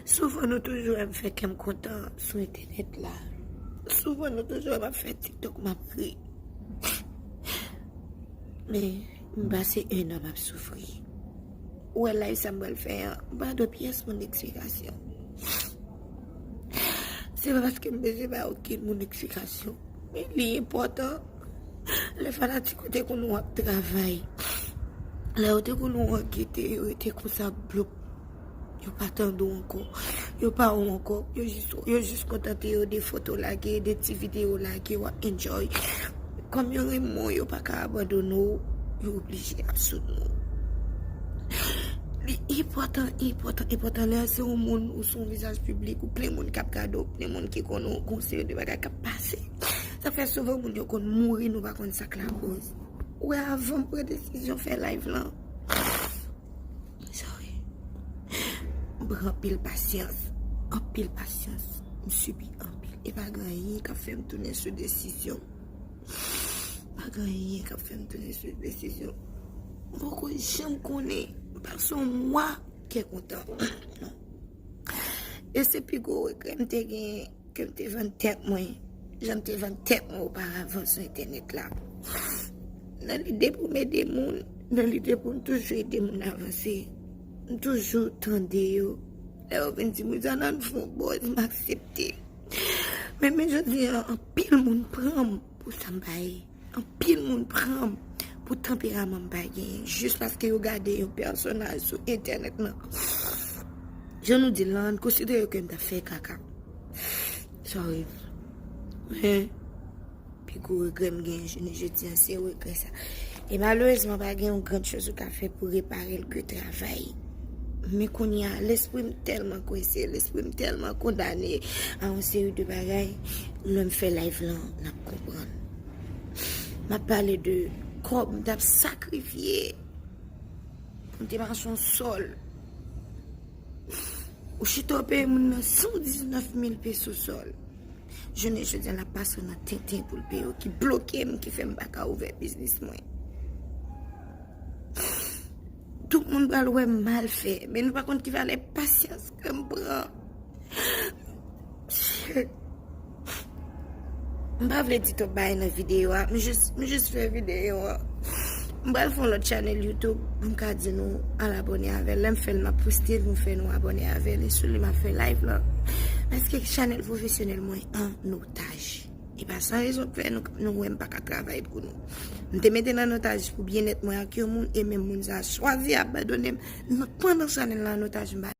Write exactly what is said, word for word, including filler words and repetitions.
Souvan nou toujou wè m fè kè m kontan sou entènèt la. Souvan nou toujou wè m ap fè TikTok, m ap ri. Men, m pase en an m ap soufri. Ou wè live sa m pral fè an, m pa dwe pyès moun eksplikasyon. Se pa paske m bezwen bay okenn moun eksplikasyon. Men li enpòtan. Lè fanatik ou te konn ou ap travay, lè yo te konn ou an gete, yo rete konsa blop. Yo pa tande w ankò. Yo pa wè w ankò. Yo jis, yo jis kontante yo de foto lage, de ti videyo lage, w ap enjoy. Kòm yo renmen w, yo pa ka abandone w, yo oblije ap soutni w. Li enpòtan, enpòtan, enpòtan lè se yon moun ou se yon vizaj piblik, ou plen moun k ap gade w, plen moun ki konnen w, gon seri de bagay k ap pase. Sa fè souvan moun yo konn mouri, nou pa konn sa k lakoz. Ou wè, avan m pran desizyon fè live lan, sorry. M pran anpil pasyans. Anpil pasyans. M sibi anpil. E pa gen anyen k ap fè m tounen sou desizyon m. Pa gen anyen k ap fè m tounen sou desizyon m. M poko janm konnen. M pase yon mwa kè kontan. Non. E se pi gwo regrè m te gen, ke m te vann tèt mwen, jan m te vann tèt mwen oparavan sou entènèt la. Nan lide pou m ede moun, nan lide pou m toujou ede moun avanse, m toujou tande yo. Lè yo vin di m, "Rizana, nou fè yon buzz," m aksepte. Men, men jodi a, anpil moun pran m pou sa m pa ye. Anpil moun pran m pou tanperaman m pa genyen, jis paske yo gade yon pèsonaj sou entènèt lan. Jan nou di l lan, konsidere ke m t ap fè kaka. Sorry. Men, pi gwo regrè m genyen jounen jodi a, se regrè sa. E malerezman, pa gen yon grann choz ou ka fè pou repare l ke travay. Men kounye a, lespri m tèlman kwese, lespri m tèlman kondane a yon seri de bagay. Lè m fè live lan, n ap konprann. M ap pale de kòb m t ap sakrifye pou m te mache yon sòl. Ou chita w peye moun nan san diznèf mil peso sòl. Jounen jodi a, l ap pase w nan tenten pou l peye w, ki bloke m, ki fè m pa ka ouvè biznis mwen. Tout moun pral wè m mal fè, men nou pa konn ki valè pasyans ke m pran. Shit. M pa vle di twòp bagay nan videyo a, m jis, m jis fè videyo a. M pral fè yon lòt chanèl YouTube pou m ka di nou al abòne avè l. Lè m fè l, m ap poste l pou m fè nou abòne avè l. E sou li m ap fè live lan. Paske chanèl pwofesyonèl mwen an otaj. E pa san rezon k fè nou, nou wè m pa ka travay pou nou. M te mete l an otaj pou byennèt mwen ak yon moun, e menm moun sa a chwazi abandone m. Nan, pandan chanèl la an otaj, m pa